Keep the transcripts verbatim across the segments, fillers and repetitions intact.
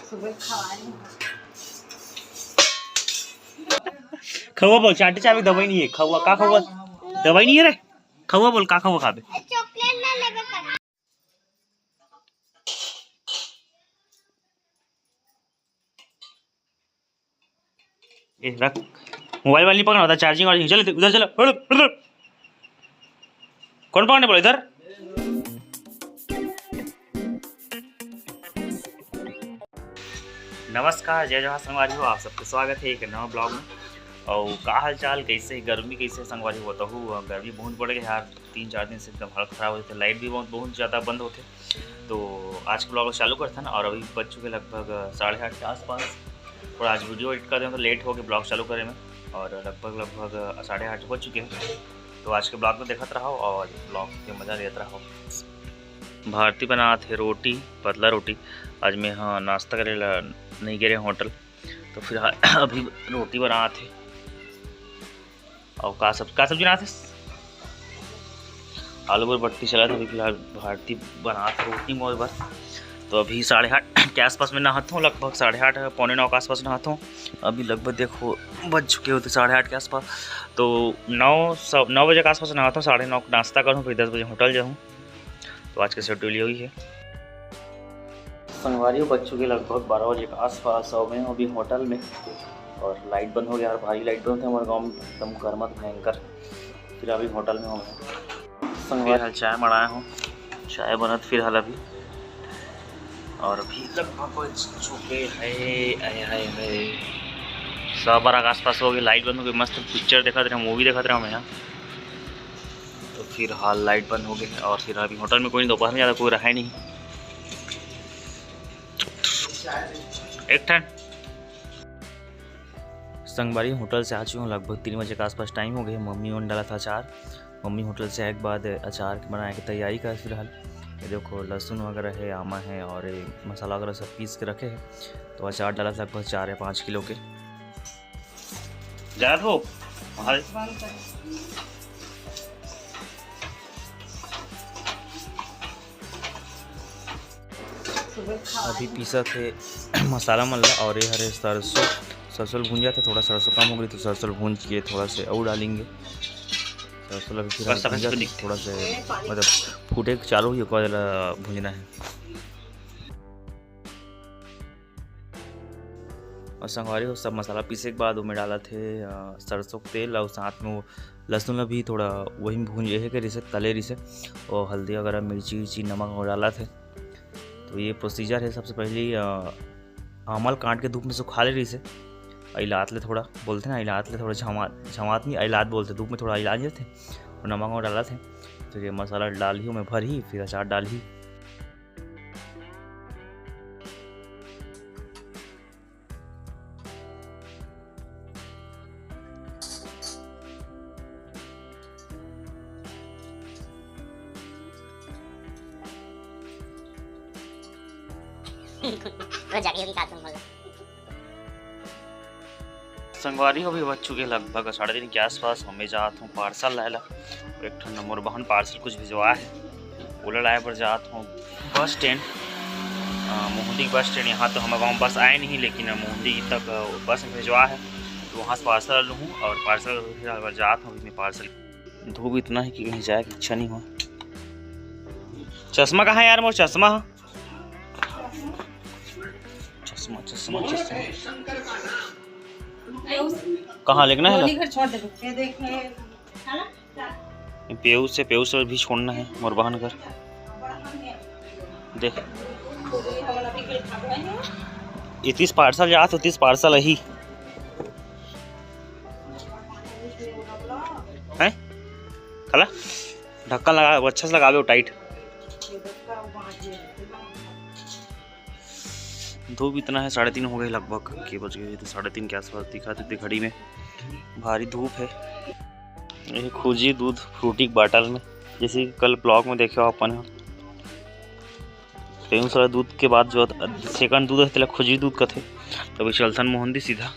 खउआ बोल, चाटे चाबे दवाई नहीं है। खउआ का खउआ? दवाई नहीं है रे। खउआ बोल, का खउआ खाबे? चॉकलेट ना लेबे कर। ए, रख। मोबाइल वाइल नहीं पकड़ना होता, चार्जिंग वार्जिंग। चल, उधर चल। हट, हट, हट। कौन पकड़ने बोला इधर? नमस्कार, जय जोहार संगवारी हो, आप सबके स्वागत है एक नवा ब्लॉग में। और का हाल चाल, कैसे गर्मी, कैसे संगवारी हो? बताहू, गर्मी बहुत बढ़ गई यार, तीन चार दिन से एकदम हालत खराब होते, लाइट भी बहुत बहुत ज़्यादा बंद होते। तो आज के ब्लॉग चालू करते हैं ना, और अभी बज चुके लगभग साढ़े आठ के आसपास। और आज वीडियो एडिट कर दें तो लेट हो गए ब्लॉग चालू करे में, और लगभग लगभग साढ़े आठ बज चुके हैं। तो आज के ब्लॉग को देखत रहो और ब्लॉग के मज़ा लेत रहो। भारती बनात हे रोटी, पतला रोटी। आज मैं, हाँ, नाश्ता करे ला नहीं गे रहे होटल, तो फिर अभी रोटी बनात हे। और का सब, का सब्जी बनात हे? आलू बरबट्टी चलत हे अभी फिलहाल, भारती बनात हे रोटी मोर बर। तो अभी साढ़े आठ के आसपास में नहात हूँ, लगभग साढ़े आठ, पौने नौ के आसपास नहात हूँ। अभी लगभग देखो बज चुके होते साढ़े आठ के आसपास। तो नौ, सब नौ बजे के आसपास नहात हूँ, साढ़े नौ को नाश्ता करूँ, फिर दस बजे होटल जाऊँ। तो आज का शेड्यूल यही है। संगवारी हो, बज चुके लगभग बारह बजे के आसपास, और मैं हूँ अभी होटल में। और लाइट बंद हो गया, और भारी लाइट बंद है हमारे गाँव में, एकदम गरमत भयंकर। फिर अभी होटल में हूँ मैं। संगवारी हाल चाय मड़ाया हूँ, चाय बनत फिर हाल अभी। और अभी लगभग बज चुके हैं, आए, आए, आए। सवा बारह के आसपास हो गए, लाइट बंद हो गई। मस्त पिक्चर देखत रहे, मूवी देखत रहे मैं यहाँ। तो फिर हाल लाइट बंद हो गई और फिर अभी होटल में कोई नहीं, दोपहर में ज़्यादा कोई रहा ही नहीं। एक ठन संगवारी होटल से आ चुके हैं, लगभग तीन बजे के आसपास टाइम हो गया। मम्मी मन डालत हे अचार, मम्मी होटल से आए के बाद अचार के बनाए के तैयारी कर फिलहाल। ये देखो, लहसुन वगैरह है, आमा है और ये मसाला वगैरह सब पीस के रखे हैं। तो अचार डालत हे लगभग चार या पाँच किलो के। जात हो? अभी पीसत हे मसाला मन ला, और ये हरे सरसों, सरसों ल भूंजत हे। थोड़ा सरसों कम हो गई तो सरसों ल भूंज के थोड़ा से और डालेंगे। सरसों ल अभी फिलहाल बस, बस, भूंजत हे, दिखते। थोड़ा से मतलब फूटे के चालू हुई, ओकर ला भूंजना है। और संगवारी हो, सब मसाला पीसे के बाद ओमे डालत हे, अ, सरसों के तेल, और साथ में वो लहसुन ला भी थोड़ा वही में भूंजे हे के रिसे, तले रिसे, और हल्दी वगैरह, मिर्ची उर्ची, नमक वगैरह डालत हे। तो ये प्रोसीजर है, सबसे पहले, अ, आमा ल काट के धूप में सुखा ले रिसे, अइलात ले थोड़ा बोलते ना, अइलात ले थोड़ा झमात, झमात नहीं, अइलात बोलते, धूप में थोड़ा अइलात जाते, और नमक वगैरह डालत हे। तो ये मसाला डालही, ओमे भरही, फिर अचार डालही। रोज जाके ये भी cartoon बोल रहा। संगवारी हो, अभी बज चुके लगभग साढ़े तीन के आसपास। हमें जात हूँ पार्सल लाए ला। एक ठन मोर बहन पार्सल कुछ भिजवा हे, ओला लाए बर जात हूँ बस स्टैंड, अ, मोहंदी बस स्टैंड। यहाँ तो हमारे गाँव बस आए नहीं, लेकिन मोहंदी तक, अ, बस में भिजवा हे, तो वहाँ से पार्सल लूँ। और पार्सल फिर लाए बर जात हूँ अभी मैं पार्सल। धूप इतना है कि कहीं जाए की इच्छा नहीं हो। चश्मा कहाँ है यार, मोर चश्मा? चश्मा, चश्मा, चश्मा। कहाँ लेकना है ला? घर छोड़ दे। ये देख, ये पेयूस से, पेयूस से भी छोड़ना है मोर बहन घर। देख, ये तीस पार्सल जात हो, तीस पार्सल ही। हैं? खला? ढक्कन लगा, अच्छा से लगावे हो, टाइट। धूप इतना है, साढ़े तीन हो गए लगभग, के बज गए तो साढ़े तीन के आसपास दिखा देते घड़ी में। भारी धूप है। ये खुजी दूध फ्रूटी के बाटल में, जैसे कि कल ब्लॉग में देखे हो अपन ह, तेन सारा दूध के बाद जो सेकंड दूध है, तेला खुजी दूध कथे। तभी चलथन मोहन दी सीधा।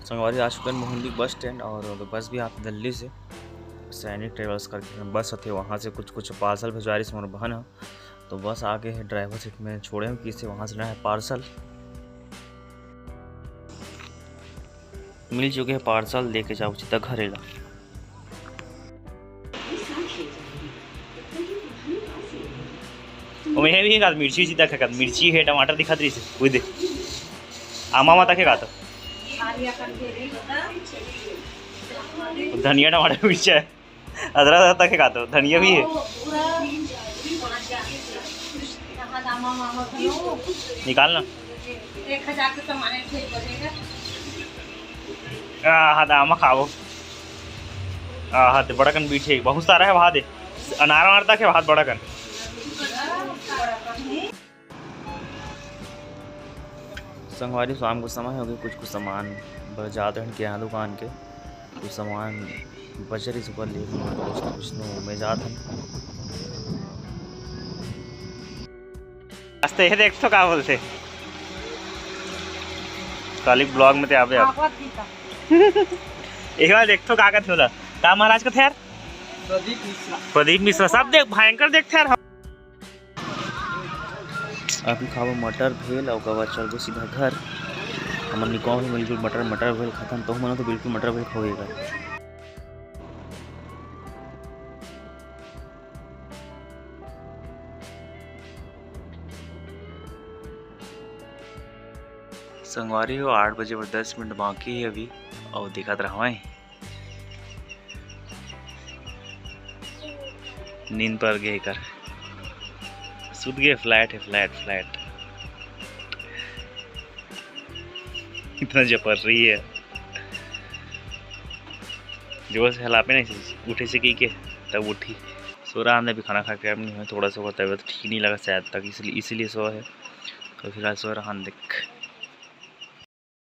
संगवारी, आ चुके हैं मोहनदी बस स्टैंड और बस भी आत दिल्ली से, सैनिक ट्रेवल्स करके बस आथे, वहाँ से कुछ कुछ पार्सल भिजवा रही मोर बहन ह। तो बस आगे है, ड्राइवर सीट में छोड़े हूँ किसे, वहाँ से लेना है पार्सल। मिल चुके हैं पार्सल, लेके जाओ सीधा घरे ला। ओमे भी का मिर्ची सीधा खा, मिर्ची है, टमाटर दिखा रही से, कोई दे। आमा माता के का तो धनिया, टमाटर, मिर्चा है। अदरक, अदरक तक के का तो धनिया भी है। निकाल ना। एक हजार के सामान है, ठीक हो जाएगा। आहा, दामा खाओ। आहा, ते बड़कन बीठे, बहुत सारा है वहाँ दे। अनार, अनार तक है वहाँ बड़कन। संगवारी, शाम को समय हो गया, कुछ कुछ सामान बर जात हन के यहाँ दुकान के, कुछ सामान बच रही सुपर ले, कुछ न कुछ तो मैं जात हन। आज तो ये देख तो का बोलते, काली ब्लॉग में ते आवे आप। एक बार देख तो का कहते होला, का महाराज का थे यार? प्रदीप मिश्रा। प्रदीप मिश्रा, सब देख, भयंकर देखते यार। अभी खाबो मटर भेल अउ ओकर बाद चलबो सीधा घर। हमन निकौन बिल्कुल मटर, मटर भेल खतम, तो हमन तो बिल्कुल मटर भेल खाबो एकर। संगवारी हो, आठ बजे बर दस मिनट बाकी है अभी, अउ दिखत रहवय। नींद पर गे एकर, सुत गे, फ्लैट है, फ्लैट, फ्लैट। इतना जपर रही है, जोर से हलापे नहीं, उठे से की के, तब उठी। सो रहा हमने अभी खाना खा के, अब नहीं है, थोड़ा सा ओकर तबीयत ठीक नहीं लगा शायद तक, इसलिए, इसीलिए सो है। तो फिलहाल सो रहा हम देख।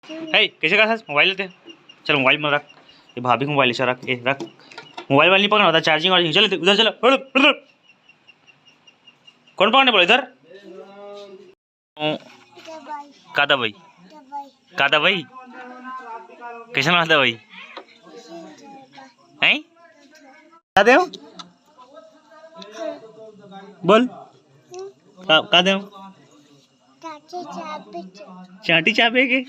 हे, कैसे का मोबाइल लेते? चल मोबाइल में रख, ये भाभी को मोबाइल से रख, ए रख। मोबाइल वाइल नहीं पकड़ना होता, चार्जिंग वार्जिंग। चल उधर चलो, उधर, उधर। कौन पकड़ने बोला इधर? का दवाई? का दवाई? का दवाई? कैसे ना दवाई? हैं? का दे? बोल। का, का दे? चांटी चाबे के?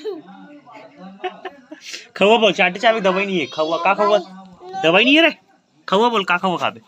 खउआ बोल, चांटी चाबे के दवाई नहीं है। खउआ, का खउआ? दवाई नहीं है रे। खउआ बोल, का खउआ खाबे?